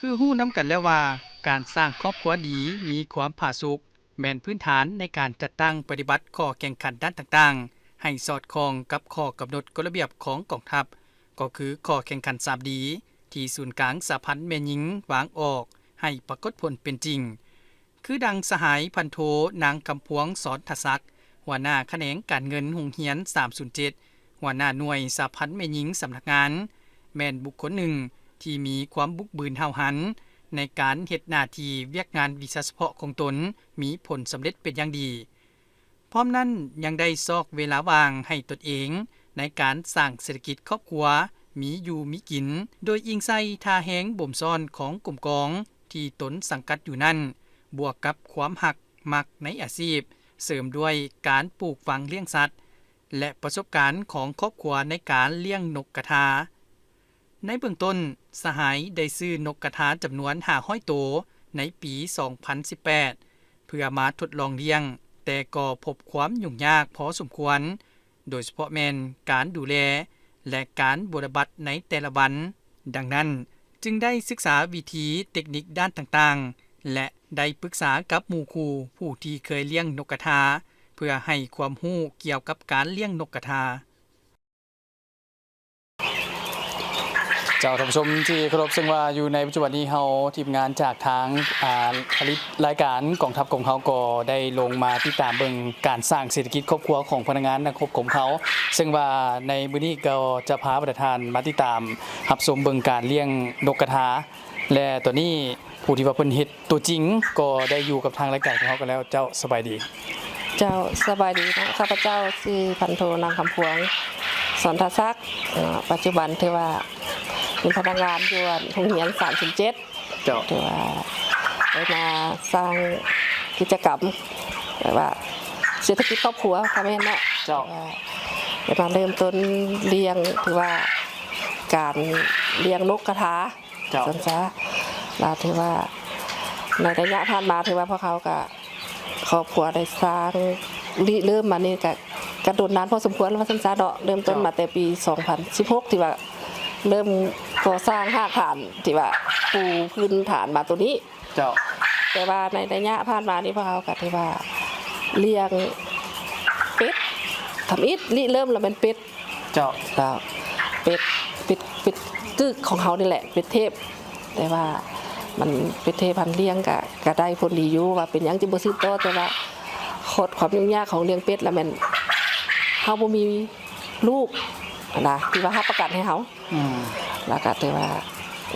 ຄືຮູ້ນຳກັນແລ້ວວ່າ ການສ້າງຄອບຄົວດີມີຄວາມຜາສຸກ ແມ່ນພື້ນຖານໃນການຈັດຕັ້ງປະຕິບັດຂໍ້ແຂ່ງຂັນດ້ານຕ່າງໆ ໃຫ້ສອດຄ່ອງກັບຂໍ້ກຳນົດກົດລະບຽບຂອງກອງທັບ, ກໍຄືຂໍ້ແຂ່ງຂັນສາມດີ ທີ່ສູນກາງສະຫະພັນແມ່ຍິງວາງອອກໃຫ້ປາກົດຜົນເປັນຈິງ. ຄືດັ່ງສະຫາຍພັນໂທ ນາງຄຳພວງ ສອນທະສັກ, ຫົວໜ້າຂະແໜງການເງິນໂຮງຮຽນສາມສູນເຈັດ, ຫົວໜ້າໜ່ວຍສະຫະພັນແມ່ຍິງສຳນັກງານ, ແມ່ນບຸກຄົນໜຶ່ງທີ່ມີຄວາມບຸກບືນຫ້າວຫັນໃນການເຮັດໜ້າທີ່ວຽກງານວິຊາສະເພາະຂອງຕົນມີຜົນສຳເລັດເປັນຢ່າງດີ. ພ້ອມນັ້ນຍັງໄດ້ຊອກເວລາວ່າງໃຫ້ຕົນເອງໃນການສ້າງເສດຖະກິດຄອບຄົວມີຢູ່ມີກິນ, ໂດຍອີງໃສ່ທ່າແຮງບົ່ມຊ້ອນຂອງກົມກອງທີ່ຕົນສັງກັດຢູ່ນັ້ນ, ບວກກັບຄວາມຮັກມັກໃນອາຊີບ, ເສີມດ້ວຍການປູກຝັງລ້ຽງສັດ ແລະ ປະສົບການຂອງຄອບຄົວໃນການລ້ຽງນົກກະທາ. ໃນເບື້ອງຕົ້ນ, ສະຫາຍໄດ້ຊື້ນົກກະທາຈຳນວນຫ້າຮ້ອຍໂຕໃນປີສອງພັນສິບແປດ ເພື່ອມາທົດລອງລ້ຽງ, ແຕ່ກໍພົບຄວາມຫຍຸ້ງຍາກພໍສົມຄວນ, ໂດຍສະເພາະແມ່ນການດູແລ ແລະ ການບົວລະບັດໃນແຕ່ລະວັນ. ດັ່ງນັ້ນ, ຈຶ່ງໄດ້ສຶກສາວິທີເຕັກນິກດ້ານຕ່າງໆ ແລະ ໄດ້ປຶກສາກັບໝູ່ຄູ່ຜູ້ທີ່ເຄີຍລ້ຽງນົກກະທາ ເພື່ອໃຫ້ຄວາມຮູ້ກ່ຽວກັບການລ້ຽງນົກກະທາ. ເຈົ້າ ທ່ານຜູ້ຊົມທີ່ເຄົາລົບ, ເຊິ່ງວ່າຢູ່ໃນປັດຈຸບັນນີ້ເຮົາ ທີມງານຈາກທາງ ອາ ຜະລິດລາຍການກອງທັບຂອງເຮົາ ກໍໄດ້ລົງມາຕິດຕາມເບິ່ງການສ້າງເສດຖະກິດຄອບຄົວຂອງພະນັກງານນັກຮົບຂອງເຮົາ, ເຊິ່ງວ່າໃນມື້ນີ້ກໍຈະພາບັນດາທ່ານມາຕິດຕາມຮັບຊົມເບິ່ງການລ້ຽງນົກກະທາ ແລະ ຕອນນີ້ຜູ້ທີ່ວ່າເພິ່ນເຮັດຕົວຈິງກໍໄດ້ຢູ່ກັບທາງລາຍການຂອງເຮົາກັນແລ້ວ. ເຈົ້າ ສະບາຍດີ. ເຈົ້າ ສະບາຍດີເນາະ, ຂ້າພະເຈົ້າຊື່ພັນໂທ ນາງຄຳພວງ ສອນທະສັກເນາະ, ປັດຈຸບັນຖືວ່າເປັນພະນັກງານຢູ່ໂຮງຮຽນສາມສູນເຈັດ. ເຈົ້າ ຖືວ່າໄດ້ມາສ້າງກິດຈະກຳ ແບບວ່າເສດຖະກິດຄອບຄົວ ກະແມ່ນເນາະ. ເຈົ້າ ຖືວ່າໄດ້ມາເລີ່ມຕົ້ນລ້ຽງ ຖືວ່າການລ້ຽງນົກກະທາ. ເຈົ້າ ຊັ້ນຊະ ລະຖືວ່າໃນໄລຍະຜ່ານມາ ຖືວ່າພວກເຮົາກະ ຄອບຄົວໄດ້ສ້າງ ລິເລີ່ມມານີ້ກະ ກະດົນນານພໍສົມຄວນວ່າຊັ້ນຊະເນາະ, ເລີ່ມຕົ້ນ ເຈົ້າ ມາແຕ່ປີສອງພັນສິບຫົກ ທີ່ວ່າເລີ່ມກໍ່ສ້າງຮາກຖານ ທີ່ວ່າປູພື້ນຖານມາໂຕນີ້. ເຈົ້າ ແຕ່ວ່າໃນໄລຍະຜ່ານມານີ້ ພວກເຮົາກະຖືວ່າລ້ຽງເປັດ ທຳອິດ ລິເລີ່ມລະແມ່ນເປັດ. ເຈົ້າ ເຈົ້າ ເປັດ ເປັດ ເປັດກຶກຂອງເຮົານີ້ແຫຼະ ເປັດເທບ, ແຕ່ວ່າມັນ ເປັດເທບຫັ້ນລ້ຽງກະ ກະໄດ້ຜົນດີຢູ່ ວ່າເປັນຫຍັງຈຶ່ງບໍ່ສືບຕໍ່, ແຕ່ວ່າຄອດ ຄວາມຫຍຸ້ງຍາກຂອງລ້ຽງເປັດລະແມ່ນເຮົາບໍ່ມີລູກຫັ້ນນະ ທີ່ວ່າຮັບປະກັນໃຫ້ເຮົາ. ອືມ ລະກະຖືວ່າ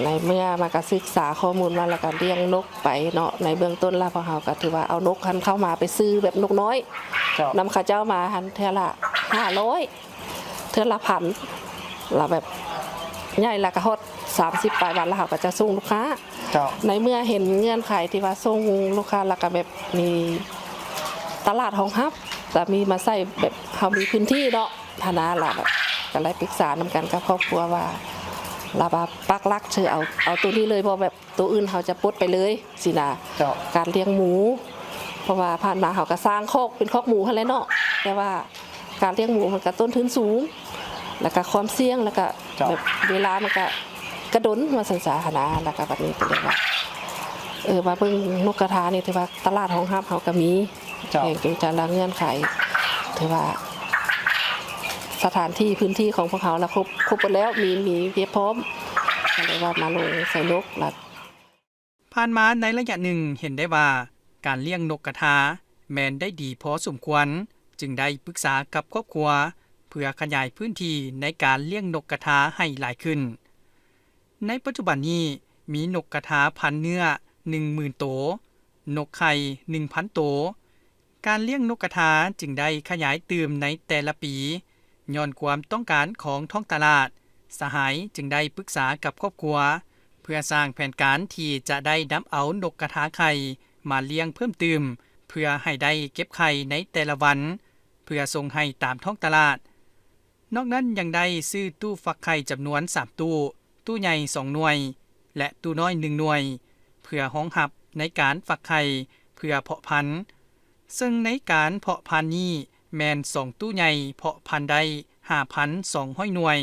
ໃນເມື່ອມາກະສຶກສາຂໍ້ມູນມາ ລະກະລ້ຽງນົກໄປເນາະ, ໃນເບື້ອງຕົ້ນລະພວກເຮົາກະຖືວ່າເອົານົກຫັ້ນເຂົ້າມາໄປຊື້ແບບນົກນ້ອຍ ເຈົ້າ ນຳເຂົາເຈົ້າມາຫັ້ນເທື່ອລະຫ້າຮ້ອຍ ເທື່ອລະພັນ ລະແບບໃຫຍ່ລະກະຮອດສາມສິບປາຍວັນ ລະເຮົາກະຈະສົ່ງລູກຄ້າ. ເຈົ້າ ໃນເມື່ອເຫັນເງື່ອນໄຂທີ່ວ່າສົ່ງລູກຄ້າ ລະກະແບບມີຕະຫຼາດຮອງຮັບ ລະມີມາໃສ່ແບບເຮົາມີພື້ນທີ່ເນາະ ຫັ້ນນະ ລະແບບກະໄດ້ປຶກສານຳກັນກັບຄອບຄົວວ່າ ລະວ່າປັກຫຼັກເອົາ ເອົາໂຕນີ້ເລີຍ ບໍ່ແບບ ໂຕອື່ນເຮົາຈະປົດໄປເລີຍຊີ້ນະ. ເຈົ້າ ການລ້ຽງໝູ ເພາະວ່າຜ່ານມາເຮົາກະສ້າງຄອກ ເປັນຄອກໝູຫັ້ນແຫຼະເນາະ, ແຕ່ວ່າການລ້ຽງໝູມັນກະຕົ້ນທຶນສູງ ລະກະຄວາມສ່ຽງ ລະກະ ເຈົ້າ ແບບເວລາມັນກະ ກະດົນວ່າຊັ້ນສາຫັ້ນນະ. ລະກະບັດນີ້ກະເລີຍວ່າ ເອີ ມາເບິ່ງນົກກະທານີ້ ຖືວ່າຕະຫຼາດຮອງຮັບເຮົາກະມີ ເຈົ້າ ແຫ່ງຈູງໃຈ ລະເງື່ອນໄຂ ຖືວ່າສະຖານທີ່ ພື້ນທີ່ຂອງພວກເຮົາລະຄົບ ຄົບໝົດແລ້ວ ມີ ມີພຽບພ້ອມ ກະເລີຍວ່າມາລົງໃສ່ນົກລະ. ຜ່ານມາໃນໄລຍະໜຶ່ງເຫັນໄດ້ວ່າ ການລ້ຽງນົກກະທາແມ່ນໄດ້ດີພໍສົມຄວນ, ຈຶ່ງໄດ້ປຶກສາກັບຄອບຄົວ ເພື່ອຂະຫຍາຍພື້ນທີ່ໃນການລ້ຽງນົກກະທາໃຫ້ຫຼາຍຂຶ້ນ. ໃນປັດຈຸບັນນີ້ ມີນົກກະທາພັນເນື້ອໜຶ່ງໝື່ນໂຕ, ນົກໄຂ່ໜຶ່ງພັນໂຕ. ການລ້ຽງນົກກະທາຈຶ່ງໄດ້ຂະຫຍາຍຕື່ມໃນແຕ່ລະປີ. ຍ້ອນຄວາມຕ້ອງການຂອງທ້ອງຕະຫຼາດ, ສະຫາຍຈຶ່ງໄດ້ປຶກສາກັບຄອບຄົວ ເພື່ອສ້າງແຜນການທີ່ຈະໄດ້ນຳເອົານົກກະທາໄຂ່ມາລ້ຽງເພີ່ມຕື່ມ ເພື່ອໃຫ້ໄດ້ເກັບໄຂ່ໃນແຕ່ລະວັນ ເພື່ອສົ່ງໃຫ້ຕາມທ້ອງຕະຫຼາດ. ນອກນັ້ນຍັງໄດ້ຊື້ຕູ້ຟັກໄຂ່ຈຳນວນສາມຕູ້, ຕູ້ໃຫຍ່ສອງໜ່ວຍ ແລະ ຕູ້ນ້ອຍໜຶ່ງໜ່ວຍ ເພື່ອຮອງຮັບໃນການຟັກໄຂ່ເພື່ອເພາະພັນ, ເຊິ່ງໃນການເພາະພັນນີ້ແມ່ນສອງຕູ້ໃຫຍ່ເພາະພັນໄດ້ຫ້າພັນສອງຮ້ອຍໜ່ວຍ,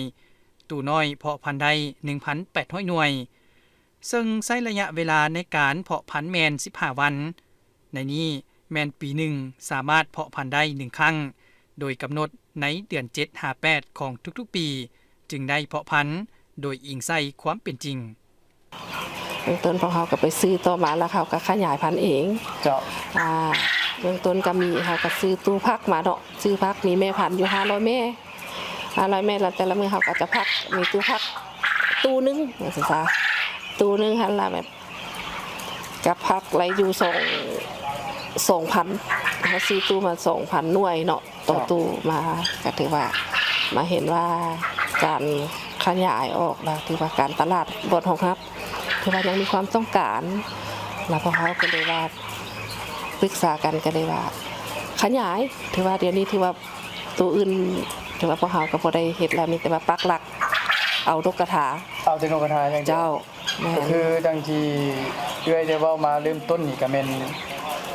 ຕູ້ນ້ອຍເພາະພັນໄດ້ໜຶ່ງພັນແປດຮ້ອຍໜ່ວຍ. ເຊິ່ງໃຊ້ໄລຍະເວລາໃນການເພາະພັນແມ່ນສິບຫ້າວັນ. ໃນນີ້ແມ່ນປີໜຶ່ງສາມາດເພາະພັນໄດ້ໜຶ່ງຄັ້ງ, ໂດຍກຳນົດໃນເດືອນເຈັດຫາແປດຂອງທຸກໆປີ ຈຶ່ງໄດ້ເພາະພັນໂດຍອີງໃສ່ຄວາມເປັນຈິງ. ເບື້ອງຕົ້ນພວກເຮົາກໍໄປຊື້ຕໍ່ມາ ແລ້ວເຮົາກໍຂະຫຍາຍພັນເອງ. ເຈົ້າ. ອ່າ ເບື້ອງຕົ້ນກໍມີ ເຮົາກໍຊື້ຕູ້ພັກມາເນາະ, ຊື້ພັກ ມີແມ່ພັນຢູ່ຫ້າຮ້ອຍແມ່ ຫ້າຮ້ອຍແມ່ ແລ້ວແຕ່ລະມື້ເຮົາກໍຈະພັກ ມີຕູ້ພັກຕູ້ໜຶ່ງວ່າຊັ້ນຊະ ຕູ້ໜຶ່ງຫັ້ນລະແບບ ກັບພັກໄດ້ຢູ່ສອງ ສອງພັນ ເຮົາຊື້ຕູ້ມາສອງພັນໜ່ວຍເນາະ ຕໍ່ຕູ້ມາ ກໍຖືວ່າມາເຫັນວ່າການຂະຫຍາຍອອກລະ ຖືວ່າການຕະຫຼາດບ່ອນຮອງຮັບ ຖືວ່າຍັງມີຄວາມຕ້ອງການ ລະພວກເຮົາກໍເລີຍວ່າປຶກສາກັນ ກໍເລີຍວ່າຂະຫຍາຍ ຖືວ່າດຽວນີ້ຖືວ່າ ໂຕອື່ນຖືວ່າພວກເຮົາກໍບໍ່ໄດ້ເຮັດແລ້ວ ມີແຕ່ວ່າປັກຫຼັກເອົານົກກະທາ. ເອົາແຕ່ນົກກະທາຢ່າງດຽວ. ເຈົ້າ ແມ່ນ. ກໍຄືດັ່ງທີ່ເອື້ອຍໄດ້ເວົ້າມາເລີ່ມຕົ້ນນີ້ ກໍແມ່ນ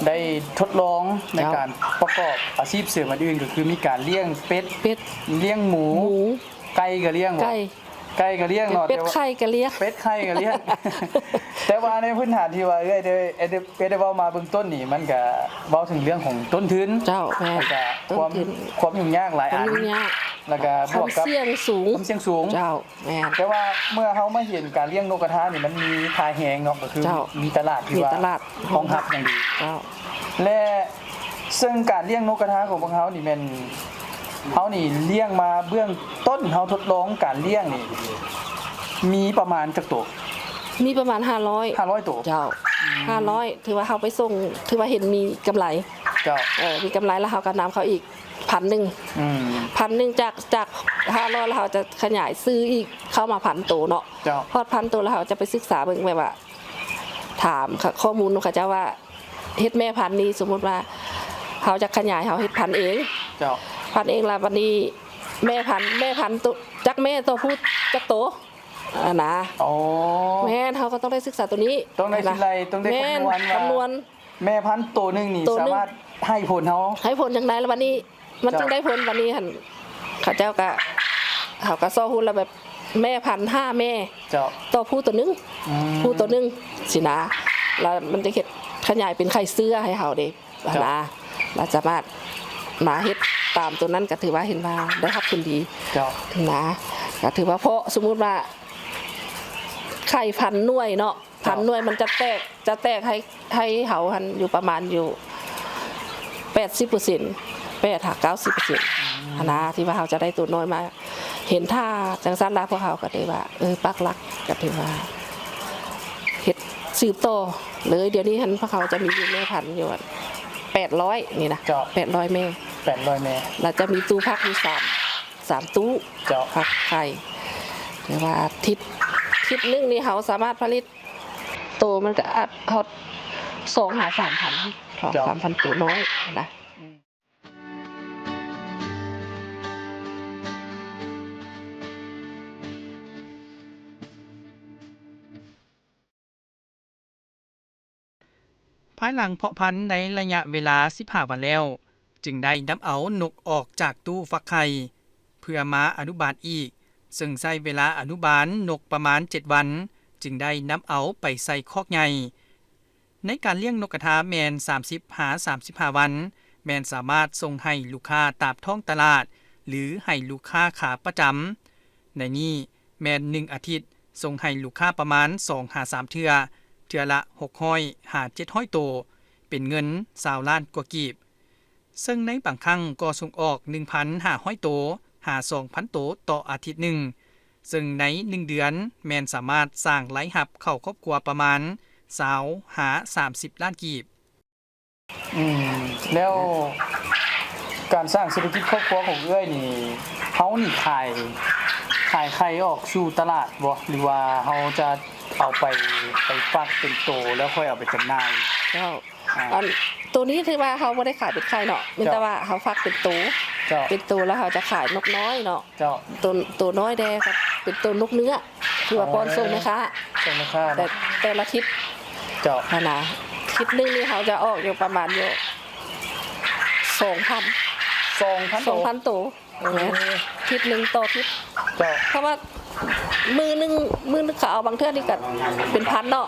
ໄດ້ທົດລອງໃນ ເຈົ້າ ການປະກອບອາຊີບເສີມອັນອື່ນ ກໍຄືມີການລ້ຽງເປັດ ເປັດ ລ້ຽງໝູ ໝູ ໄກ່ກໍລ້ຽງ ໄກ່ ໄກ່ກໍລ້ຽງເນາະ ເປັດໄຂ່ກໍລ້ຽງ ເປັດໄຂ່ກໍລ້ຽງ ແຕ່ວ່າໃນພື້ນຖານທີ່ວ່າເອື້ອຍໄດ້ ເອື້ອຍໄດ້ເວົ້າມາເບື້ອງຕົ້ນນີ້ ມັນກໍເວົ້າເຖິງເລື່ອງຂອງຕົ້ນທຶນ ເຈົ້າ ແມ່ນ ແລ້ວກໍຄວາມ ຕົ້ນທຶນ ຄວາມຫຍຸ້ງຍາກຫຼາຍອັນ ຄວາມຫຍຸ້ງຍາກ ແລ້ວກໍບວກກັບ ຄວາມສ່ຽງສູງ ຄວາມສ່ຽງສູງ ເຈົ້າ ແມ່ນ ແຕ່ວ່າເມື່ອເຮົາມາເຫັນການລ້ຽງນົກກະທານີ້ ມັນມີທ່າແຮງເນາະ ກໍຄື ເຈົ້າ ມີຕະຫຼາດທີ່ວ່າ ມີຕະຫຼາດຮອງຮັບຢ່າງດີ ເຈົ້າ ແລະ ເຊິ່ງການລ້ຽງນົກກະທາຂອງພວກເຮົານີ້ແມ່ນ ເຮົານີ້ລ້ຽງມາເບື້ອງຕົ້ນ ເຮົາທົດລອງການລ້ຽງນີ້ ມີປະມານຈັກໂຕ? ມີປະມານຫ້າຮ້ອຍ ຫ້າຮ້ອຍໂຕ ເຈົ້າ ອືມ ຫ້າຮ້ອຍ ຖືວ່າເຮົາໄປສົ່ງ ຖືວ່າເຫັນມີກຳໄລ ເຈົ້າ ເອີ ມີກຳໄລ ແລ້ວເຮົາກໍນຳເຂົ້າອີກພັນໜຶ່ງ ອືມ ພັນໜຶ່ງ ຈາກ ຈາກຫ້າຮ້ອຍ ແລ້ວເຮົາຈະຂະຫຍາຍຊື້ອີກເຂົ້າມາພັນໂຕເນາະ ເຈົ້າ ຮອດພັນໂຕ ແລ້ວເຮົາຈະໄປສຶກສາເບິ່ງ ແບບວ່າ ຖາມຂໍ້ມູນເຂົາເຈົ້າວ່າ ເຮັດແມ່ພັນນີ້ ສົມມຸດວ່າເຮົາຢາກຂະຫຍາຍ ເຮົາເຮັດພັນເອງ ເຈົ້າ ພັນເອງ ແລ້ວບັດນີ້ແມ່ພັນ ແມ່ພັນໂຕ ຈັກແມ່ຕໍ່ຜູ້ຈັກໂຕ ອັນນະ ອໍ ແມ່ນ ເຮົາກໍຕ້ອງໄດ້ສຶກສາໂຕນີ້ ຕ້ອງໄດ້ ແມ່ນ ຄິດໄລ່ ຕ້ອງໄດ້ ແມ່ນ ຄຳນວນວ່າ ຄຳນວນ ແມ່ພັນໂຕໜຶ່ງນີ້ ໂຕໜຶ່ງ ສາມາດໃຫ້ຜົນເຮົາ ໃຫ້ຜົນຈັ່ງໃດ ແລ້ວບັດນີ້ ມັນ ເຈົ້າ ຈຶ່ງໄດ້ຜົນ ບັດນີ້ຫັ້ນ ເຂົາເຈົ້າກະ ເຮົາກະຊອກຮູ້ແລ້ວ ແບບແມ່ພັນຫ້າແມ່ ເຈົ້າ ຕໍ່ຜູ້ໂຕໜຶ່ງ ອືມ ຜູ້ໂຕໜຶ່ງຊີ້ນະ ແລ້ວມັນຈະເຮັດຂະຫຍາຍເປັນໄຂ່ເຊື້ອໃຫ້ເຮົາເດ້ ເຈົ້າ ນະ ແລ້ວສາມາດມາເຮັດຕາມໂຕນັ້ນ ກະຖືວ່າເຫັນວ່າໄດ້ຮັບຜົນດີ ເຈົ້າ ນະ ກະຖືວ່າ ເພາະສົມມຸດວ່າໄຂ່ພັນໜ່ວຍເນາະ ເຈົ້າ ພັນໜ່ວຍມັນຈະແຕກ ຈະແຕກໃຫ້ ໃຫ້ເຮົາຫັ້ນຢູ່ປະມານຢູ່ແປດສິບເປີເຊັນ ແປດຫາເກົ້າສິບເປີເຊັນ ອືມ ຫັ້ນນະ ທີ່ວ່າເຮົາຈະໄດ້ໂຕນ້ອຍມາ ເຫັນທ່າຈັ່ງຊັ້ນລະ ພວກເຮົາກໍໄດ້ວ່າ ເອີ ປັກຫຼັກ ກໍຖືວ່າເຮັດສືບຕໍ່ເລີຍ ດຽວນີ້ຫັ້ນ ພວກເຮົາຈະມີຢູ່ແມ່ພັນຢູ່ແປດຮ້ອຍນີ້ນະ ເຈົ້າ ແປດຮ້ອຍແມ່ ແປດຮ້ອຍແມ່ ແລ້ວຈະມີຕູ້ພັກຢູ່ສາມ ສາມຕູ້ ເຈົ້າ ພັກໄຂ່ ແຕ່ວ່າທິດ ທິດໜຶ່ງນີ້ເຮົາສາມາດຜະລິດ ໂຕມັນກໍອາດຮອດສອງຫາສາມພັນ ສອງສາມພັນໂຕນ້ອຍນະ. ພາຍຫຼັງເພາະພັນໃນໄລຍະເວລາສິບຫ້າວັນແລ້ວ, ຈຶ່ງໄດ້ນຳເອົານົກອອກຈາກຕູ້ຟັກໄຂ່ ເພື່ອມາອະນຸບານອີກ, ເຊິ່ງໃຊ້ເວລາອະນຸບານນົກປະມານເຈັດວັນ, ຈຶ່ງໄດ້ນຳເອົາໄປໃສ່ຄອກໃຫຍ່. ໃນການລ້ຽງນົກກະທາແມ່ນສາມສິບຫາສາມສິບຫ້າວັນ, ແມ່ນສາມາດສົ່ງໃຫ້ລູກຄ້າຕາມທ້ອງຕະຫຼາດ ຫຼື ໃຫ້ລູກຄ້າຂາປະຈຳ. ໃນນີ້ແມ່ນໜຶ່ງອາທິດສົ່ງໃຫ້ລູກຄ້າປະມານສອງຫາສາມເທື່ອ, ເທື່ອລະຫົກຮ້ອຍຫາເຈັດຮ້ອຍໂຕ, ເປັນເງິນຊາວລ້ານກວ່າກີບ. ເຊິ່ງໃນບາງຄັ້ງກໍສົ່ງອອກໜຶ່ງພັນຫ້າຮ້ອຍໂຕຫາສອງພັນໂຕຕໍ່ອາທິດໜຶ່ງ, ເຊິ່ງໃນໜຶ່ງເດືອນແມ່ນສາມາດສ້າງລາຍຮັບເຂົ້າຄອບຄົວປະມານຊາວຫາສາມສິບລ້ານກີບ. ອືມ ແລ້ວການສ້າງເສດຖະກິດຄອບຄົວຂອງເອື້ອຍນີ້ ເຮົານີ້ຂາຍ ຂາຍໄຂ່ອອກສູ່ຕະຫຼາດບໍ່ ຫຼືວ່າເຮົາຈະເອົາໄປ ໄປຟັກເປັນໂຕ ແລ້ວຄ່ອຍເອົາໄປຈຳໜ່າຍ? ເຈົ້າ. ອ່າ ອັນ ໂຕນີ້ຖືວ່າເຮົາບໍ່ໄດ້ຂາຍເປັນໄຂ່ເນາະ ມີແຕ່ວ່າເຮົາຟັກເປັນໂຕ ເຈົ້າ ເປັນໂຕແລ້ວເຮົາຈະຂາຍນົກນ້ອຍເນາະ ເຈົ້າ ໂຕ ໂຕນ້ອຍແດ່ ເປັນໂຕນົກເນື້ອ ຖືວ່າ ອໍ ປ້ອນສົ່ງແມ່ຄ້າ ສົ່ງແມ່ຄ້າ ແຕ່ ແຕ່ລະທິດ ເຈົ້າ ຫັ້ນນະ ທິດໜຶ່ງນີ້ເຮົາຈະອອກຢູ່ປະມານຢູ່ສອງພັນ ສອງພັນໂຕ ສອງພັນໂຕ. ເອີ ທິດໜຶ່ງຕໍ່ທິດ ເຈົ້າ ເພາະວ່າ ມື້ໜຶ່ງ ມື້ໜຶ່ງເຂົາເອົາ ບາງເທື່ອນີ້ກໍເປັນພັນເນາະ.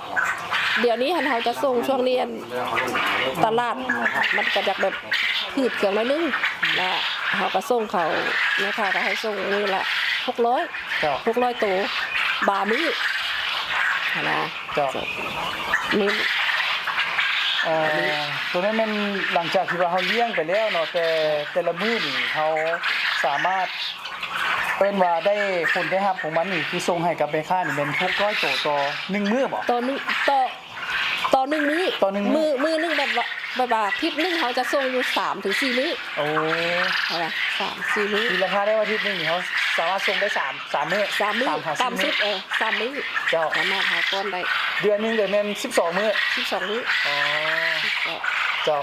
ດຽວນີ້ຫັ້ນເຮົາຈະສົ່ງ ຊ່ວງນີ້ ອັນ ຕະຫຼາດມັນກໍຢາກແບບ ຂືດເຄືອງໜ້ອຍໜຶ່ງ ລະເຮົາກໍສົ່ງເຂົາ ແມ່ຄ້າກໍໃຫ້ສົ່ງມື້ລະຫົກຮ້ອຍ ເຈົ້າ ຫົກຮ້ອຍໂຕ ບາງມື້ຫັ້ນນະ. ເຈົ້າ ມື້ ເອີ ໂຕນັ້ນແມ່ນຫຼັງຈາກທີ່ວ່າເຮົາລ້ຽງໄປແລ້ວເນາະ ແຕ່ ແຕ່ລະມື້ນີ້ເຮົາສາມາດ ເອີ້ນວ່າໄດ້ຜົນໄດ້ຮັບຂອງມັນນີ້ ຄືສົ່ງໃຫ້ກັບແມ່ຄ້ານີ້ແມ່ນຫົກຮ້ອຍໂຕຕໍ່ໜຶ່ງມື້ບໍ? ຕໍ່ໜຶ່ງ ຕໍ່ ຕໍ່ໜຶ່ງມື້ ຕໍ່ໜຶ່ງມື້ ມື້ ມື້ໜຶ່ງແບບວ່າ ແບບວ່າທິດໜຶ່ງເຮົາຈະສົ່ງຢູ່ສາມເຖິງສີ່ມື້. ໂອ້ ເອີ ສາມສີ່ມື້ ຕີລາຄາໄດ້ວ່າທິດໜຶ່ງນີ້ເຮົາສາມາດສົ່ງໄດ້ສາມ ສາມມື້ ສາມມື້ ສາມຫາສີ່ມື້ ຕ່ຳສຸດ ເອີ ສາມມື້. ເຈົ້າ ສາມາດຫາກ້ອນໄດ້ ເດືອນໜຶ່ງກໍແມ່ນສິບສອງມື້ ສິບສອງມື້. ອໍ ເຈົ້າ ເຈົ້າ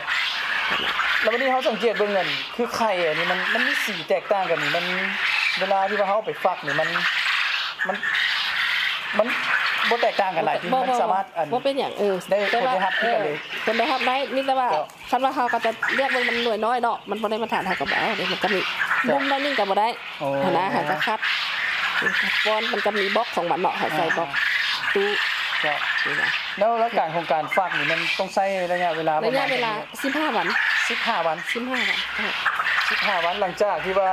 ແລ້ວບັດນີ້ເຮົາສັງເກດເບິ່ງ ອັນ ຄືໄຂ່ອັນນີ້ມັນ ມັນມີສີແຕກຕ່າງກັນນີ້ ມັນ ເວລາທີ່ວ່າເຮົາເອົາໄປຟັກນີ້ ມັນ ມັນ ມັນບໍ່ແຕກຕ່າງກັນຫຼາຍຕິ ບໍ່ ມັນ ບໍ່ ສາມາດ ອັນ ບໍ່ເປັນຫຍັງ ເອີ ໄດ້ ແຕ່ວ່າ ຜົນໄດ້ຮັບຄືກັນເລີຍ ເອີ ຜົນໄດ້ຮັບໄດ້ ມີແຕ່ວ່າ ເຈົ້າ ຄັນວ່າເຮົາກໍຈະເລືອກເບິ່ງ ມັນໜ່ວຍນ້ອຍເນາະ ມັນບໍ່ໄດ້ມາດຕະຖານ ເຮົາກໍບໍ່ເອົາເດ້ ມັນກໍມີ ເຈົ້າ ມຸມໜ້ອຍໜຶ່ງກໍບໍ່ໄດ້. ອໍ ຫັ້ນນະ ເຮົາຈະຄັດ ປ້ອນ ມັນຈະມີບັອກຂອງມັນເນາະ ເຮົາໃສ່ບັອກ ອ່າ ຕູ້ ເຈົ້າ ນີ້ນະ. ແລ້ວ ແລ້ວການຂອງການຟັກນີ້ ມັນຕ້ອງໃຊ້ໄລຍະເວລາປະມານ ໄລຍະເວລາສິບຫ້າວັນ ສິບຫ້າວັນ ສິບຫ້າວັນ ເຈົ້າ ສິບຫ້າວັນ ຫຼັງຈາກທີ່ວ່າ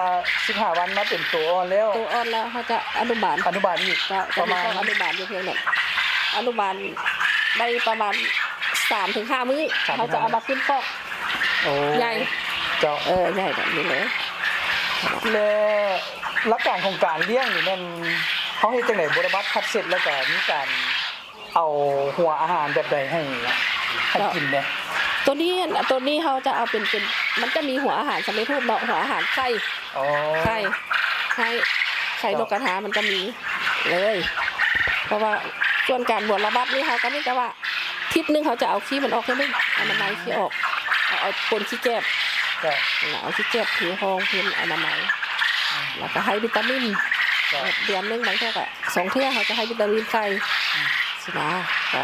ສິບຫ້າວັນມາເປັນໂຕອ່ອນແລ້ວ ໂຕອ່ອນແລ້ວ ເຮົາຈະອະນຸບານ ອະນຸບານອີກ ເຈົ້າ ປະມານ ຈະມີຄອກອະນຸບານຢູ່ພຽງນັ້ນ ອະນຸບານໄດ້ປະມານສາມເຖິງຫ້າມື້ ສາມເຖິງຫ້າມື້ ເຮົາຈະເອົາມາຂຶ້ນຄອກ. ໂອ້ ໃຫຍ່ ເຈົ້າ ເອີ ໃຫຍ່ແບບນີ້ເລີຍ. ແລະ ຫຼັກການຂອງການລ້ຽງນີ້ແມ່ນເຮົາເຮັດຈັ່ງໃດ? ບົວລະບັດ ພັດເຊັດ ແລ້ວກະມີການເອົາຫົວອາຫານແບບໃດໃຫ້ ໃຫ້ກິນແດ່? ໂຕນີ້ ໂຕນີ້ເຮົາຈະເອົາເປັນ ເປັນ ມັນຈະມີຫົວອາຫານສຳເລັດຮູບເນາະ ຫົວອາຫານໄຂ່ ອໍ ໄຂ່ ໄຂ່ ໄຂ່ ເຈົ້າ ນົກກະທາ ມັນຈະມີເລີຍ ເພາະວ່າສ່ວນການບົວລະບັດນີ້ ເຮົາກໍມີແຕ່ວ່າ ທິດໜຶ່ງເຮົາຈະເອົາຂີ້ມັນອອກເທື່ອໜຶ່ງ ອະນາໄມຂີ້ອອກ ເອົາ ເອົາປົນຂີ້ແກບ ເຈົ້າ ເອົາຂີ້ແກບເທຮອງເປັນອະນາໄມ ອືມ ແລ້ວກໍໃຫ້ວິຕາມິນ ເຈົ້າ ເດືອນໜຶ່ງບາງເທື່ອກໍສອງເທື່ອ ເຮົາຈະໃຫ້ວິຕາມິນໄຂ່ ອືມ ຊີ້ນະ ກໍ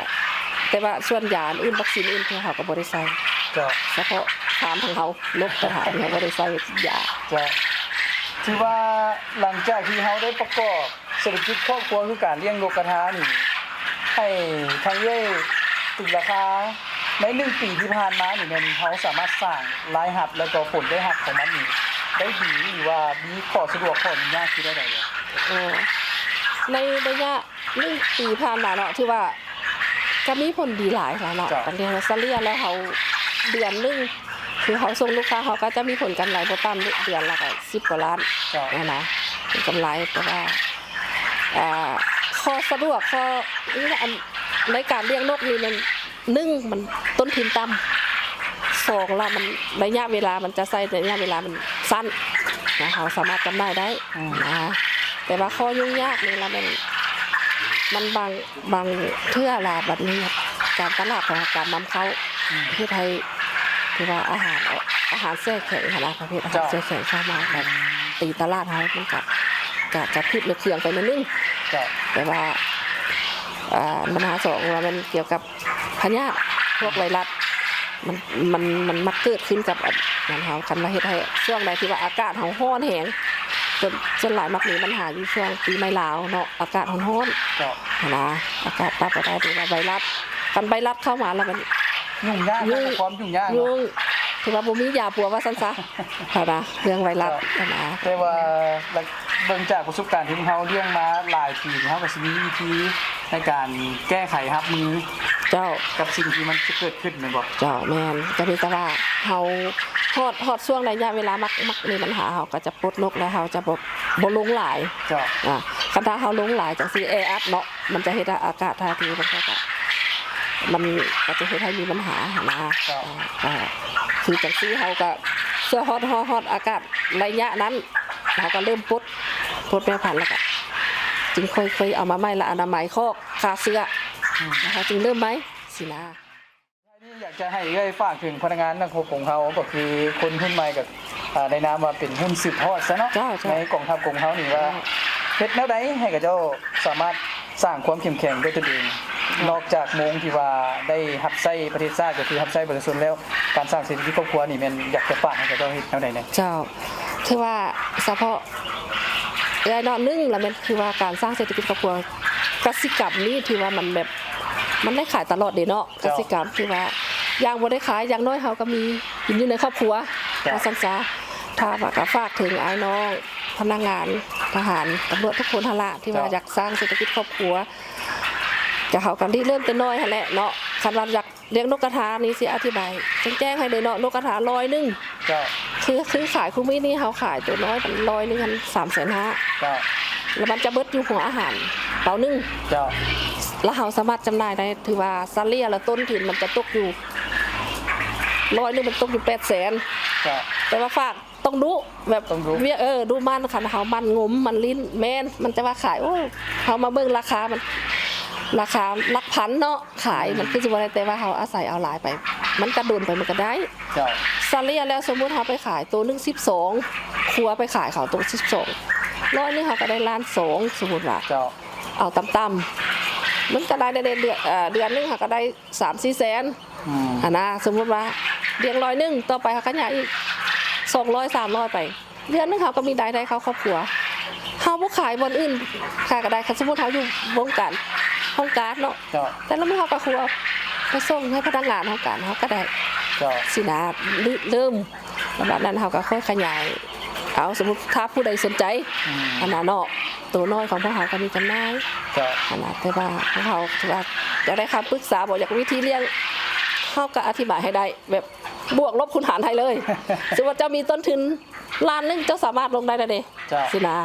ແຕ່ວ່າສ່ວນຢາອັນອື່ນ ວັກຊີນອື່ນ ເຮົາກໍບໍ່ໄດ້ໃສ່ ເຈົ້າ ສະເພາະຟາມຂອງເຮົາ ນົກກະທາ ເຮົາບໍ່ໄດ້ໃສ່ຢາ ເຈົ້າ ຖືວ່າຫຼັງຈາກທີ່ເຮົາໄດ້ປະກອບ ເສດຖະກິດຄອບຄົວຄືການລ້ຽງນົກກະທານີ້ ໃຫ້ທາງເອື້ອຍຕີລາຄາ ໃນໜຶ່ງປີທີ່ຜ່ານມານີ້ ແມ່ນເຮົາສາມາດສ້າງລາຍຮັບ ແລ້ວກໍຜົນໄດ້ຮັບຂອງມັນນີ້ໄດ້ດີ ຫຼືວ່າມີຂໍ້ສະດວກ ຂໍ້ຫຍຸ້ງຍາກທີ່ໃດໆແດ່? ເອີ ໃນໄລຍະໜຶ່ງປີຜ່ານມາເນາະ ຖືວ່າ ກໍມີຜົນດີຫຼາຍແລ້ວເນາະ ເຈົ້າ ຕັ້ງແຕ່ສະເລ່ຍແລ້ວເຮົາເດືອນໜຶ່ງ ຄືເຮົາສົ່ງລູກຄ້າ ເຮົາກໍຈະມີຜົນກຳໄລບໍ່ຕ່ຳເດືອນລະກໍສິບກວ່າລ້ານ ເຈົ້າ ຫັ້ນນະ ເປັນກຳໄລ ແຕ່ວ່າ ອ່າ ຂໍ້ສະດວກ ຂໍ້ ອັນ ໃນການລ້ຽງນົກນີ້ມັນ ໜຶ່ງ ມັນຕົ້ນທຶນຕ່ຳ ສອງ ລະມັນ ໄລຍະເວລາມັນຈະໃຊ້ ໄລຍະເວລາມັນສັ້ນນະ ເຮົາສາມາດຈຳໜ່າຍໄດ້ ອືມ ນະ ແຕ່ວ່າຂໍ້ຫຍຸ້ງຍາກນີ້ລະແມ່ນ ມັນບາງ ບາງເທື່ອລະບັດນີ້ ການຕະຫຼາດຂອງການນຳເຂົ້າ ອືມ ເຮັດໃຫ້ ຄືວ່າອາຫານ ອາຫານແຊ່ແຂງຫັ້ນນະ ປະເພດອາຫານ ເຈົ້າ ແຊ່ແຂງເຂົ້າມາ ອືມ ກໍຕີຕະຫຼາດເຮົາ ມັນກະ ກະ ກະຜິດເລື່ອງເຄື່ອງໄປໜ້ອຍໜຶ່ງ ເຈົ້າ ແຕ່ວ່າ ອ່າ ບັນຫາສອງວ່າແມ່ນກ່ຽວກັບພະຍາດ ພວກໄວຣັສ ມັນ ມັນ ມັນມັກເກີດຂຶ້ນກັບອັນນັ້ນເຮົາ ຄັນວ່າເຮັດໃຫ້ຊ່ວງໃດທີ່ວ່າອາກາດເຮົາຮ້ອນແຮງ ສ່ວນ ສ່ວນຫຼາຍມັກມີບັນຫາຢູ່ຊ່ວງປີໃໝ່ລາວເນາະ ອາກາດຮ້ອນໆ ເຈົ້າ ຫັ້ນນະ ອາກາດປັບບໍ່ໄດ້ ຫຼືວ່າໄວຣັສ ຄັນໄວຣັສເຂົ້າມາແລ້ວມັນຫຍຸ້ງຍາກ ຫຍຸ້ງ ຄວາມຫຍຸ້ງຍາກເນາະ ຫຍຸ້ງ ຖືວ່າບໍ່ມີຢາປົວວ່າຊັ້ນຊະ ຫັ້ນນະ ເລື່ອງໄວຣັສ ເຈົ້າ ຫັ້ນນະ ແຕ່ວ່າ ເບິ່ງຈາກປະສົບການທີ່ພວກເຮົາລ້ຽງມາຫຼາຍປີ ເຮົາກໍຊິມີວິທີໃນການແກ້ໄຂຮັບມື ເຈົ້າ ກັບສິ່ງທີ່ມັນຈະເກີດຂຶ້ນແມ່ນບໍ່? ເຈົ້າ ແມ່ນ ກໍມີແຕ່ວ່າເຮົາຮອດ ຮອດຊ່ວງໄລຍະເວລາມັກ ມັກມີບັນຫາ ເຮົາກໍຈະປົດນົກ ແລ້ວເຮົາຈະບໍ່ ບໍ່ລົງຫຼາຍ ເຈົ້າ ອາ ຄັນຖ້າເຮົາລົງຫຼາຍຈັ່ງຊີ້ແອອັດເນາະ ມັນຈະເຮັດໃຫ້ອາກາດຖ່າຍເທ ມັນກໍ ມັນກໍຈະເຮັດໃຫ້ມີບັນຫາຫັ້ນນະ ເຈົ້າ ອາ ຄືຈັ່ງຊີ້ເຮົາກໍ ເພື່ອຮອດ ຮອດ ຮອດອາກາດໄລຍະນັ້ນ ເຮົາກໍເລີ່ມປົດ ປົດແມ່ພັນ ແລ້ວກໍຈຶ່ງຄ່ອຍໆເອົາມາໃໝ່ ແລ້ວອະນາໄມຄອກ ຂ້າເຊື້ອ ອືມ ແລ້ວເຮົາຈຶ່ງເລີ່ມໃໝ່ຊີ້ນະ. ນີ້ຢາກຈະໃຫ້ເອື້ອຍຝາກເຖິງພະນັກງານນັກຮົບຂອງເຮົາ ກໍຄືຄົນຮຸ່ນໃໝ່ ກໍ ອ່າ ໃນນາມວ່າເປັນຮຸ່ນສືບທອດຊະເນາະ ເຈົ້າ ເຈົ້າ ໃນກອງທັບຂອງເຮົານີ້ວ່າ ເຈົ້າ ເຮັດແນວໃດໃຫ້ເຂົາເຈົ້າສາມາດສ້າງຄວາມເຂັ້ມແຂງດ້ວຍຕົນເອງ ເຈົ້າ ນອກຈາກໂມງທີ່ວ່າໄດ້ຮັບໃຊ້ປະເທດຊາດ ກໍຄືຮັບໃຊ້ປະຊາຊົນແລ້ວ ການສ້າງເສດຖະກິດຄອບຄົວນີ້ແມ່ນຢາກຈະຝາກໃຫ້ເຂົາເຈົ້າເຮັດແນວໃດແດ່? ເຈົ້າ ຄືວ່າສະເພາະ ເອື້ອຍເນາະ ໜຶ່ງລະແມ່ນຄືວ່າການສ້າງເສດຖະກິດຄອບຄົວ ກະສິກຳນີ້ຖືວ່າມັນແບບ ມັນໄດ້ຂາຍຕະຫຼອດເດເນາະ. ເຈົ້າ ກະສິກຳຖືວ່າຢ່າງບໍ່ໄດ້ຂາຍ ຢ່າງໜ້ອຍເຮົາກໍມີກິນຢູ່ໃນຄອບຄົວ ເຈົ້າ ວ່າຊັ້ນຊະ. ຖ້າວ່າກະຝາກເຖິງອ້າຍນ້ອງພະນັກງານ ທະຫານ ຕຳຫຼວດທຸກຄົນຫັ້ນລະ ທີ່ວ່າ ເຈົ້າ ຢາກສ້າງເສດຖະກິດຄອບຄົວ ກະເຮົາກະລິເລີ່ມແຕ່ນ້ອຍຫັ້ນແຫຼະເນາະ. ຄັນວ່າຢາກ ລ້ຽງນົກກະທານີ້ຊິອະທິບາຍແຈ້ງໆໃຫ້ເລີຍເນາະ. ນົກກະທາຮ້ອຍໜຶ່ງ ເຈົ້າ ຄື ຄືຂາຍຄູ່ມື້ນີ້ ເຮົາຂາຍໂຕນ້ອຍມັນຮ້ອຍໜຶ່ງຫັ້ນສາມແສນຫ້າ ເຈົ້າ ລະມັນຈະເບິດຢູ່ຫົວອາຫານເປົາໜຶ່ງ ເຈົ້າ ລະເຮົາສາມາດຈຳໜ່າຍໄດ້ ຖືວ່າສະເລ່ຍລະຕົ້ນທຶນມັນຈະຕົກຢູ່ ຮ້ອຍໜຶ່ງມັນຕົກຢູ່ແປດແສນ ເຈົ້າ ແຕ່ວ່າຝາກ ຕ້ອງດຸ ແບບ ຕ້ອງດຸ ວຽກ ເອີ ດຸໝັ່ນ. ຄັນເຮົາໝັ່ນງົມໝັ່ນຫຼິ້ນ ແມ່ນ ມັນຈະວ່າຂາຍ ໂອ້ ເຮົາມາເບິ່ງລາຄາມັນ ລາຄາຫຼັກພັນເນາະ ຂາຍ ອືມ ມັນຄືຊິບໍ່ໄດ້ ແຕ່ວ່າເຮົາອາໄສເອົາຫຼາຍໄປ ມັນກະດົນໄປ ມັນກະໄດ້ ເຈົ້າ ສະເລ່ຍແລ້ວ ສົມມຸດເຮົາໄປຂາຍໂຕໜຶ່ງສິບສອງ ຄົວໄປຂາຍເຂົາໂຕສິບສອງ ຮ້ອຍໜຶ່ງເຮົາກະໄດ້ລ້ານສອງ ສົມມຸດວ່າ ເຈົ້າ ເອົາຕ່ຳໆ ມັນກະໄດ້ ໄດ້ເດືອນ ເດືອນໜຶ່ງເຮົາກະໄດ້ ສາມສີ່ແສນ ອືມ ຫັ້ນນະ. ສົມມຸດວ່າລ້ຽງຮ້ອຍໜຶ່ງ ຕໍ່ໄປເຮົາຂະຫຍາຍອີກສອງຮ້ອຍ ສາມຮ້ອຍໄປ ເດືອນໜຶ່ງເຮົາກໍມີລາຍໄດ້ເຂົ້າຄອບຄົວ. ເຮົາບໍ່ຂາຍບ່ອນອື່ນຂາຍກໍໄດ້ ຄັນສົມມຸດເຮົາຢູ່ວົງການຫ້ອງການເນາະ ເຈົ້າ ແຕ່ລະມື້ເຮົາກໍຄືວ່າໄປສົ່ງໃຫ້ພະນັກງານຫ້ອງການເຮົາກໍໄດ້ ເຈົ້າ ຊີ້ນະ ລິເລີ່ມ ແລ້ວບາດນັ້ນເຮົາກໍຄ່ອຍຂະຫຍາຍ ເອົາ ສົມມຸດຖ້າຜູ້ໃດສົນໃຈ ອືມ ອັນນັ້ນເນາະ ໂຕນ້ອຍຂອງພວກເຮົາກໍມີຈຳໜ່າຍ ເຈົ້າ ອັນນັ້ນ ແຕ່ວ່າພວກເຮົາຖືວ່າຢາກໄດ້ຄຳປຶກສາບໍ ຢາກວິທີລ້ຽງ ເຮົາກໍອະທິບາຍໃຫ້ໄດ້ ແບບບວກລົບຄູນຫານໃຫ້ເລີຍ. ສົມມຸດວ່າເຈົ້າມີຕົ້ນທຶນລ້ານໜຶ່ງ ເຈົ້າສາມາດລົງໄດ້ແລ້ວເດ້ ເຈົ້າ ຊີ້ນະ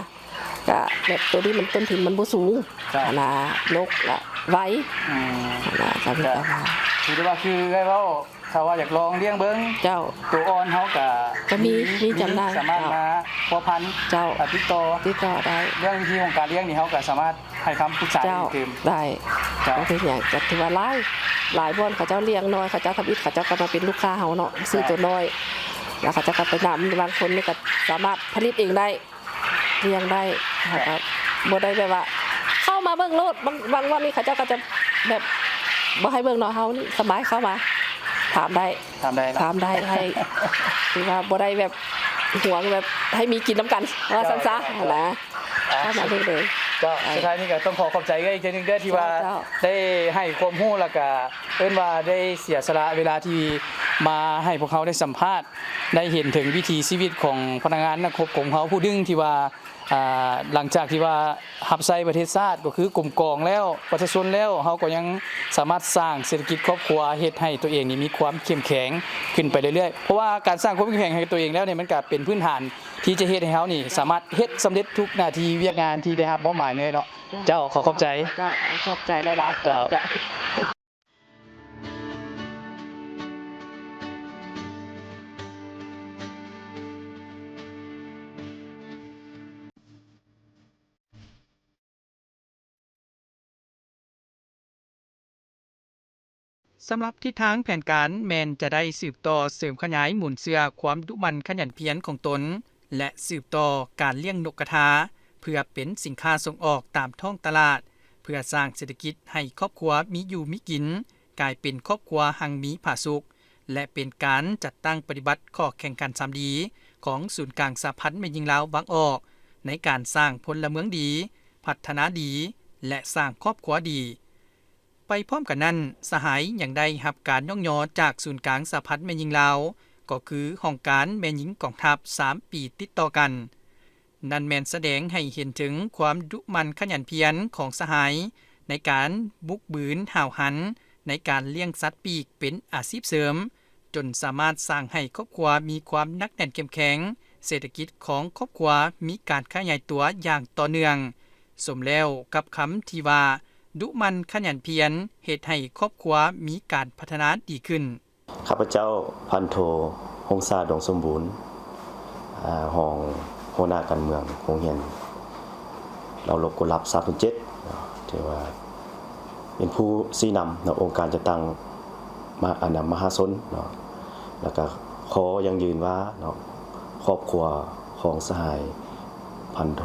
ກະແບບໂຕນີ້ມັນຕົ້ນທຶນມັນບໍ່ສູງ ເຈົ້າ ຫັ້ນນະ ນົກລະໄວ ອືມ ຫັ້ນນະ ກໍມີ ກໍ ກໍວ່າ ຖືໄດ້ວ່າຄືເອື້ອຍເວົ້າ ຖ້າວ່າຢາກລອງລ້ຽງເບິ່ງ ເຈົ້າ ໂຕອ່ອນເຮົາກະ ກະມີ ມີ ມີຈຳໜ່າຍ ສາມາດ ເຈົ້າ ມາພົວພັນ ເຈົ້າ ຕິດຕໍ່ ຕິດຕໍ່ໄດ້ ເລື່ອງວິທີຂອງການລ້ຽງນີ້ ເຮົາກະສາມາດໃຫ້ຄຳປຶກສາໄດ້ອີກຕື່ມ ໄດ້ ເຈົ້າ ບໍ່ເປັນຫຍັງ ກະຖືວ່າຫຼາຍ ຫຼາຍບ່ອນເຂົາເຈົ້າລ້ຽງນ້ອຍ ເຂົາເຈົ້າທຳອິດ ເຂົາເຈົ້າກະມາເປັນລູກຄ້າເຮົາເນາະ ຊື້ໂຕນ້ອຍ ລະເຂົາເຈົ້າກະໄປນຳ ບາງຄົນນີ້ກະສາມາດຜະລິດເອງໄດ້ ລ້ຽງໄດ້ ເຮົາກໍບໍ່ໄດ້ແບບວ່າເຂົ້າມາເບິ່ງໂລດ ບາງ ບາງວັນນີ້ເຂົາເຈົ້າກໍຈະແບບບໍ່ໃຫ້ເບິ່ງເນາະ ເຮົານີ້ສະບາຍເຂົ້າມາຖາມໄດ້ ຖາມໄດ້ເນາະ ຖາມໄດ້ ໃຫ້ ຄືວ່າບໍ່ໄດ້ແບບຫວງ ແບບໃຫ້ມີກິນນຳກັນ ວ່າຊັ້ນຊະ ເຈົ້າ ຫັ້ນນະ ເຂົ້າມາເບິ່ງເລີຍ ເຈົ້າ ສຸດທ້າຍນີ້ກໍຕ້ອງຂໍຂອບໃຈເອື້ອຍອີກເທື່ອໜຶ່ງເດີ ທີ່ວ່າ ເຈົ້າ ໄດ້ໃຫ້ຄວາມຮູ້ ແລ້ວກໍເອີ້ນວ່າໄດ້ເສຍສະຫຼະເວລາທີ່ມາໃຫ້ພວກເຮົາໄດ້ສຳພາດ ໄດ້ເຫັນເຖິງວິຖີຊີວິດຂອງພະນັກງານນັກຮົບຂອງເຮົາຜູ້ໜຶ່ງ ທີ່ວ່າ ອ່າ ຫຼັງຈາກທີ່ວ່າຮັບໃຊ້ປະເທດຊາດ ກໍຄືກົມກອງແລ້ວ ປະຊາຊົນແລ້ວ ເຮົາກໍຍັງສາມາດສ້າງເສດຖະກິດຄອບຄົວ ເຮັດໃຫ້ຕົວເອງນີ້ມີຄວາມເຂັ້ມແຂງຂຶ້ນໄປເລື້ອຍໆ ເພາະວ່າການສ້າງຄວາມເຂັ້ມແຂງໃຫ້ຕົວເອງແລ້ວນີ້ ມັນກະເປັນພື້ນຖານທີ່ຈະເຮັດໃຫ້ເຮົານີ້ສາມາດເຮັດສຳເລັດທຸກໜ້າທີ່ວຽກງານທີ່ໄດ້ຮັບມອບໝາຍເລີຍເນາະ. ເຈົ້າ ຂໍຂອບໃຈ. ເຈົ້າ ຂອບໃຈຫຼາຍໆ. ເຈົ້າ. ສຳລັບທິດທາງແຜນການແມ່ນຈະໄດ້ສືບຕໍ່ເສີມຂະຫຍາຍມູນເຊື້ອຄວາມດຸໝັ່ນຂະຫຍັນພຽນຂອງຕົນ ແລະ ສືບຕໍ່ການລ້ຽງນົກກະທາ ເພື່ອເປັນສິນຄ້າສົ່ງອອກຕາມທ້ອງຕະຫຼາດ ເພື່ອສ້າງເສດຖະກິດໃຫ້ຄອບຄົວມີຢູ່ມີກິນ, ກາຍເປັນຄອບຄົວຮັ່ງມີຜາສຸກ ແລະ ເປັນການຈັດຕັ້ງປະຕິບັດຂໍ້ແຂ່ງຂັນສາມດີ ຂອງສູນກາງສະຫະພັນແມ່ຍິງລາວວາງອອກ ໃນການສ້າງພົນລະເມືອງດີ, ພັດທະນາດີ ແລະ ສ້າງຄອບຄົວດີ. ໄປພ້ອມກັນນັ້ນ, ສະຫາຍຍັງໄດ້ຮັບການຍ້ອງຍໍຈາກສູນກາງສະຫະພັນແມ່ຍິງລາວ, ກໍຄືຫ້ອງການແມ່ຍິງກອງທັບສາມປີຕິດຕໍ່ກັນ. ນັ້ນແມ່ນສະແດງໃຫ້ເຫັນເຖິງຄວາມດຸໝັ່ນຂະຫຍັນພຽນຂອງສະຫາຍ ໃນການບຸກບືນຫ້າວຫັນໃນການລ້ຽງສັດປີກເປັນອາຊີບເສີມ, ຈົນສາມາດສ້າງໃຫ້ຄອບຄົວມີຄວາມໜັກແໜ້ນເຂັ້ມແຂງ, ເສດຖະກິດຂອງຄອບຄົວມີການຂະຫຍາຍຕົວຢ່າງຕໍ່ເນື່ອງ. ສົມແລ້ວກັບຄຳທີ່ວ່າ ດຸໝັ່ນຂະຫຍັນພຽນ ເຮັດໃຫ້ຄອບຄົວມີການພັດທະນາດີຂຶ້ນ. ຂ້າພະເຈົ້າ ພັນໂທ ຫົງສາ ດົງສົມບູນ ອາ ຮອງຫົວໜ້າການເມືອງໂຮງຮຽນເລົາລົບກຸນລາບສາມສູນເຈັດເນາະ ຖືວ່າເປັນຜູ້ຊີ້ນຳເນາະ ອົງການຈັດຕັ້ງມະ ອັນນະ ມະຫາຊົນເນາະ ແລ້ວກະຂໍຢັ້ງຢືນວ່າເນາະ ຄອບຄົວຂອງສະຫາຍ ພັນໂທ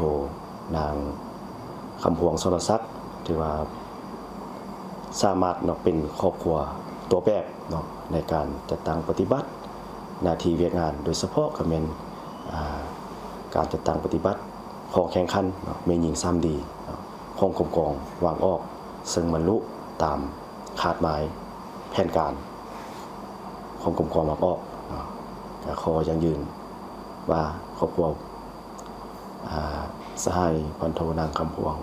ນາງ ຄຳພວງ ສອນະສັກ ຖືວ່າສາມາດເນາະ ເປັນຄອບຄົວຕົວແບບເນາະ ໃນການຈັດຕັ້ງປະຕິບັດໜ້າທີ່ວຽກງານ ໂດຍສະເພາະກະແມ່ນ ອາ ການຈັດຕັ້ງປະຕິບັດ ຂອງແຂ່ງຂັນເນາະ ແມ່ຍິງສາມດີເນາະ ຂອງກົມກອງວາງອອກ ເຊິ່ງບັນລຸຕາມຄາດໝາຍແຜນການຂອງກົມກອງວາງອອກເນາະ. ກໍຂໍຢັ້ງຢືນວ່າຄອບຄົວ ອາ ສະຫາຍພັນໂທນາງຄຳພວງ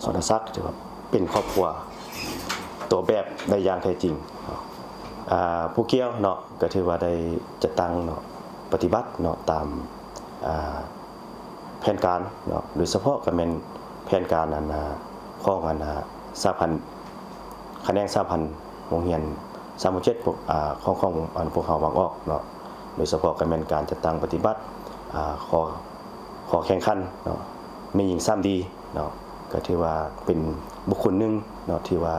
ສອນທະສັກ ຖືວ່າເປັນຄອບຄົວຕົວແບບໄດ້ຢ່າງແທ້ຈິງເນາະ. ອາ ຜູ້ກ່ຽວເນາະ ກໍຖືວ່າໄດ້ຈັດຕັ້ງເນາະ ປະຕິບັດເນາະ ຕາມ ອາ ແຜນການເນາະ ໂດຍສະເພາະກໍແມ່ນແຜນການອັນ ອາ ຂອງອັນ ອາ ສະຫະພັນ ຂະແໜງສະຫະພັນໂຮງຮຽນສາມສິບເຈັດ ພວກ ອາ ຂອງ ຂອງອັນພວກເຮົາວາງອອກເນາະ. ໂດຍສະເພາະກໍແມ່ນການຈັດຕັ້ງປະຕິບັດ ອາ ຂໍ້ ຂໍ້ແຂ່ງຂັນເນາະ ແມ່ຍິງສາມດີເນາະ ກໍຖືວ່າເປັນບຸກຄົນໜຶ່ງເນາະ ທີ່ວ່າ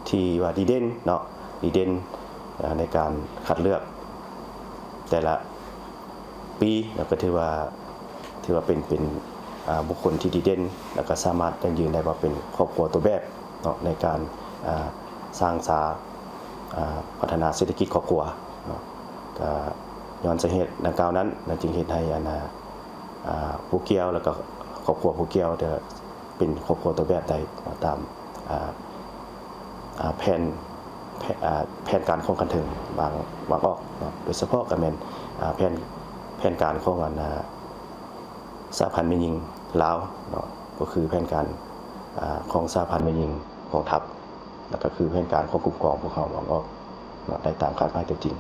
ທີ່ວ່າດີເດັ່ນເນາະ ດີເດັ່ນ ອາ ໃນການຄັດເລືອກແຕ່ລະປີເນາະ ກໍຖືວ່າ ຖືວ່າເປັນ ເປັນ ອາ ບຸກຄົນທີ່ດີເດັ່ນ ແລ້ວກໍສາມາດຢັ້ງຢືນໄດ້ວ່າເປັນຄອບຄົວຕົວແບບເນາະ ໃນການ ອາ ສ້າງສາ ອາ ພັດທະນາເສດຖະກິດຄອບຄົວເນາະ. ກໍຍ້ອນສາເຫດດັ່ງກ່າວນັ້ນ ມັນຈຶ່ງເຮັດໃຫ້ອັນ ອາ ອາ ຜູ້ກ່ຽວ ແລ້ວກໍຄອບຄົວຜູ້ກ່ຽວ ເປັນຄອບຄົວຕົວແບບໄດ້ຕາມ ອາ ອາ ແຜນ ແຜນ ອາ ແຜນການຂອງຂັ້ນເທິງວາງ ວາງອອກເນາະ. ໂດຍສະເພາະກໍແມ່ນ ອາ ແຜນ ແຜນການຂອງອັນ ອາ ສະຫະພັນແມ່ຍິງລາວເນາະ ກໍຄືແຜນການ ອາ ຂອງສະຫະພັນແມ່ຍິງກອງທັບ ແລ້ວກໍຄືແຜນການຂອງກົມກອງພວກເຮົາວາງອອກເນາະ ໄດ້ຕາມຄາດໝາຍຕົວຈິງ.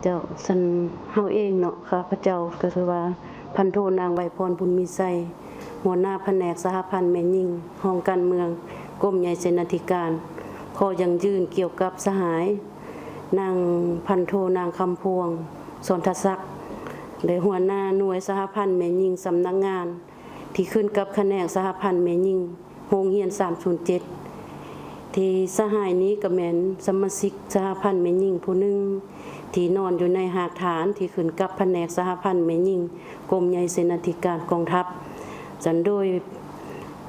ເຈົ້າ ຊັ້ນເຮົາເອງເນາະ ຂ້າພະເຈົ້າກໍຄືວ່າ ພັນໂທນາງ ໄວພອນ ບຸນມີໄຊ ຫົວໜ້າພະແນກສະຫະພັນແມ່ຍິງ ຫ້ອງການເມືອງ ກົມໃຫຍ່ເສນາທິການ ຂໍຢັ້ງຢືນກ່ຽວກັບສະຫາຍນາງ ພັນໂທນາງ ຄຳພວງ ສອນທະສັກ ແລະ ຫົວໜ້າໜ່ວຍສະຫະພັນແມ່ຍິງສຳນັກງານ ທີ່ຂຶ້ນກັບຂະແໜງສະຫະພັນແມ່ຍິງໂຮງຮຽນສາມສູນເຈັດ ທີ່ສະຫາຍນີ້ກໍແມ່ນສະມາຊິກສະຫະພັນແມ່ຍິງຜູ້ໜຶ່ງ ທີ່ນອນຢູ່ໃນຮາກຖານທີ່ຂຶ້ນກັບພະແນກສະຫະພັນແມ່ຍິງ ກົມໃຫຍ່ເສນາທິການກອງທັບ. ຊັ້ນໂດຍ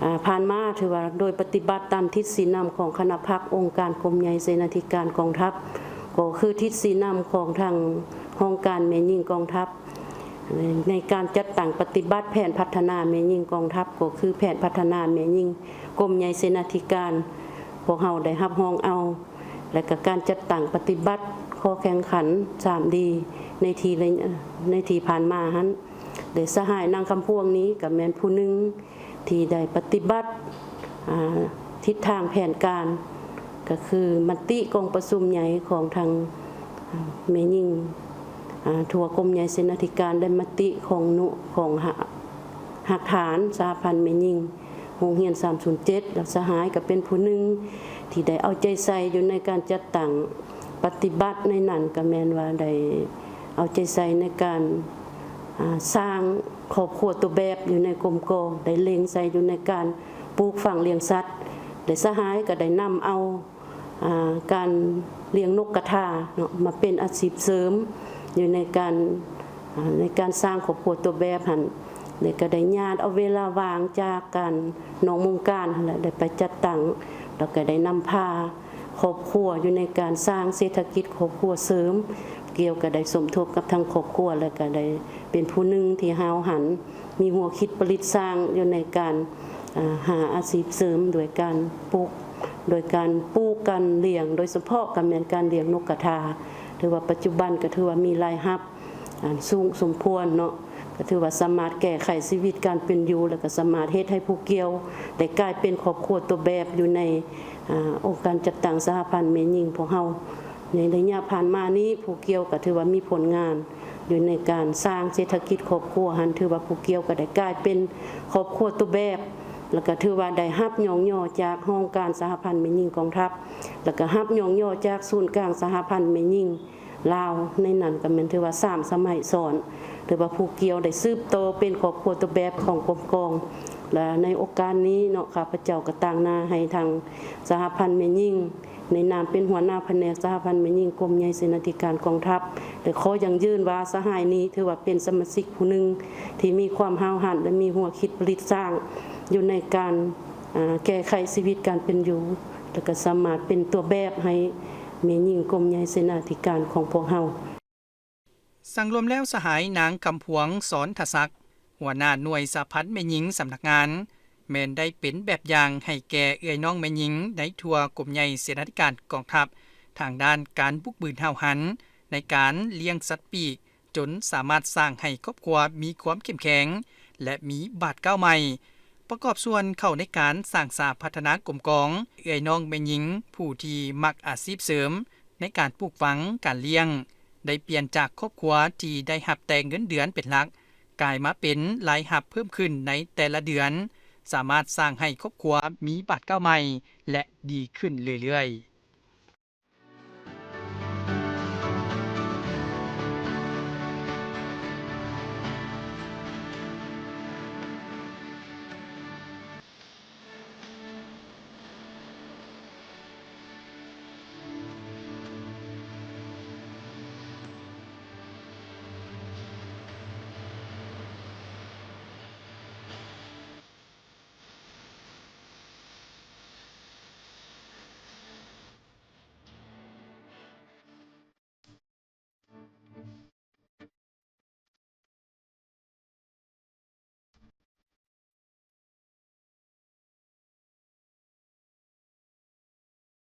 ອາ ຜ່ານມາຖືວ່າໂດຍປະຕິບັດຕາມທິດຊີ້ນຳຂອງຄະນະພັກອົງການກົມໃຫຍ່ເສນາທິການກອງທັບ ກໍຄືທິດຊີ້ນຳຂອງທາງຫ້ອງການແມ່ຍິງກອງທັບ ໃນການຈັດຕັ້ງປະຕິບັດແຜນພັດທະນາແມ່ຍິງກອງທັບ ກໍຄືແຜນພັດທະນາແມ່ຍິງກົມໃຫຍ່ເສນາທິການ ພວກເຮົາໄດ້ຮັບຮອງເອົາ ແລະ ກະການຈັດຕັ້ງປະຕິບັດຂໍ້ແຂ່ງຂັນສາມດີ ໃນທີ່ໄລຍະ ໃນທີ່ຜ່ານມາຫັ້ນ ແລະ ສະຫາຍນາງຄຳພວງນີ້ກະແມ່ນຜູ້ໜຶ່ງທີ່ໄດ້ປະຕິບັດ ອາ ທິດທາງແຜນການ ກະຄືມະຕິກອງປະຊຸມໃຫຍ່ຂອງທາງ ອາ ແມ່ຍິງ ອາ ທົ່ວກົມໃຫຍ່ເສນາທິການ ແລະ ມະຕິຂອງໜ່ວຍ ຂອງຮາກຖານສະຫະພັນແມ່ຍິງ ໂຮງຮຽນສາມສູນເຈັດ ແລ້ວສະຫາຍກໍເປັນຜູ້ໜຶ່ງທີ່ໄດ້ເອົາໃຈໃສ່ຢູ່ໃນການຈັດຕັ້ງປະຕິບັດໃນນັ້ນ ກໍແມ່ນວ່າໄດ້ເອົາໃຈໃສ່ໃນການ ອາ ສ້າງຄອບຄົວຕົວແບບຢູ່ໃນກົມກອງ ໄດ້ເລັງໃສ່ຢູ່ໃນການປູກຝັງລ້ຽງສັດ ແລະ ສະຫາຍກໍໄດ້ນຳເອົາ ອາ ການລ້ຽງນົກກະທາເນາະ ມາເປັນອາຊີບເສີມຢູ່ໃນການ ອາ ໃນການສ້າງຄອບຄົວຕົວແບບຫັ້ນ ແລະ ກໍໄດ້ຍາດເອົາເວລາວ່າງຈາກການນອກວົງການຫັ້ນແຫຼະ ໄດ້ໄປຈັດຕັ້ງ ແລ້ວກໍໄດ້ນຳພາຄອບຄົວຢູ່ໃນການສ້າງເສດຖະກິດຄອບຄົວເສີມ ກ່ຽວກໍໄດ້ສົມທົບກັບທາງຄອບຄົວ ແລ້ວກໍໄດ້ເປັນຜູ້ໜຶ່ງທີ່ຫ້າວຫັນ ມີຫົວຄິດປະລິດສ້າງຢູ່ໃນການ ອາ ຫາອາຊີບເສີມໂດຍການປູກ ໂດຍການປູກ ການລ້ຽງ ໂດຍສະເພາະກໍແມ່ນການລ້ຽງນົກກະທາ ຖືວ່າປັດຈຸບັນກໍຖືວ່າມີລາຍຮັບ ອັນສູງສົມຄວນເນາະ ກໍຖືວ່າສາມາດແກ້ໄຂຊີວິດການເປັນຢູ່ ແລ້ວກໍສາມາດເຮັດໃຫ້ຜູ້ກ່ຽວໄດ້ກາຍເປັນຄອບຄົວຕົວແບບຢູ່ໃນ ອາ ອົງການຈັດຕັ້ງສະຫະພັນແມ່ຍິງພວກເຮົາ. ໃນໄລຍະຜ່ານມານີ້ ຜູ້ກ່ຽວກໍຖືວ່າມີຜົນງານ ຢູ່ໃນການສ້າງເສດຖະກິດຄອບຄົວຫັ້ນ ຖືວ່າຜູ້ກ່ຽວກໍໄດ້ກາຍເປັນຄອບຄົວຕົວແບບ ແລ້ວກໍຖືວ່າໄດ້ຮັບຍ້ອງຍໍຈາກຫ້ອງການສະຫະພັນແມ່ຍິງກອງທັບ ແລ້ວກໍຮັບຍ້ອງຍໍຈາກສູນກາງສະຫະພັນແມ່ຍິງລາວ ໃນນັ້ນກໍແມ່ນຖືວ່າສາມສະໄໝຊ້ອນ ຖືວ່າຜູ້ກ່ຽວໄດ້ສືບຕໍ່ເປັນຄອບຄົວຕົວແບບຂອງກົມກອງ ແລະ ໃນໂອກາດນີ້ເນາະ ຂ້າພະເຈົ້າກໍຕາງໜ້າໃຫ້ທາງສະຫະພັນແມ່ຍິງ ໃນນາມເປັນຫົວໜ້າພະແນກສະຫະພັນແມ່ຍິງກົມໃຫຍ່ເສນາທິການກອງທັບ ແລະ ຂໍຢັ້ງຢືນວ່າສະຫາຍນີ້ຖືວ່າເປັນສະມາຊິກຜູ້ໜຶ່ງທີ່ມີຄວາມຫ້າວຫັນ ແລະ ມີຫົວຄິດຜະລິດສ້າງຢູ່ໃນການ ອາ ແກ້ໄຂຊີວິດການເປັນຢູ່ ແລະ ກໍສາມາດເປັນຕົວແບບໃຫ້ແມ່ຍິງກົມໃຫຍ່ເສນາທິການຂອງພວກເຮົາ. ສັງລວມແລ້ວ ສະຫາຍນາງ ຄຳພວງ ສອນທະສັກ ຫົວໜ້າໜ່ວຍສະຫະພັນແມ່ຍິງສຳນັກງານ ແມ່ນໄດ້ເປັນແບບຢ່າງໃຫ້ແກ່ເອື້ອຍນ້ອງແມ່ຍິງໃນທົ່ວກົມໃຫຍ່ເສນາທິການກອງທັບ ທາງດ້ານການບຸກບືນຫ້າວຫັນໃນການລ້ຽງສັດປີກ ຈົນສາມາດສ້າງໃຫ້ຄອບຄົວມີຄວາມເຂັ້ມແຂງ ແລະ ມີບາດກ້າວໃໝ່. ປະກອບສ່ວນເຂົ້າໃນການສ້າງສາພັດທະນາກົມກອງ ເອື້ອຍນ້ອງແມ່ຍິງຜູ້ທີ່ມັກອາຊີບເສີມໃນການປູກຝັງການລ້ຽງ ໄດ້ປ່ຽນຈາກຄອບຄົວທີ່ໄດ້ຮັບແຕ່ເງິນເດືອນເປັນຫຼັກ ກາຍມາເປັນລາຍຮັບເພີ່ມຂຶ້ນໃນແຕ່ລະເດືອນ, ສາມາດສ້າງໃຫ້ຄອບຄົວມີບາດກ້າວໃໝ່ ແລະ ດີຂຶ້ນເລື້ອຍໆ.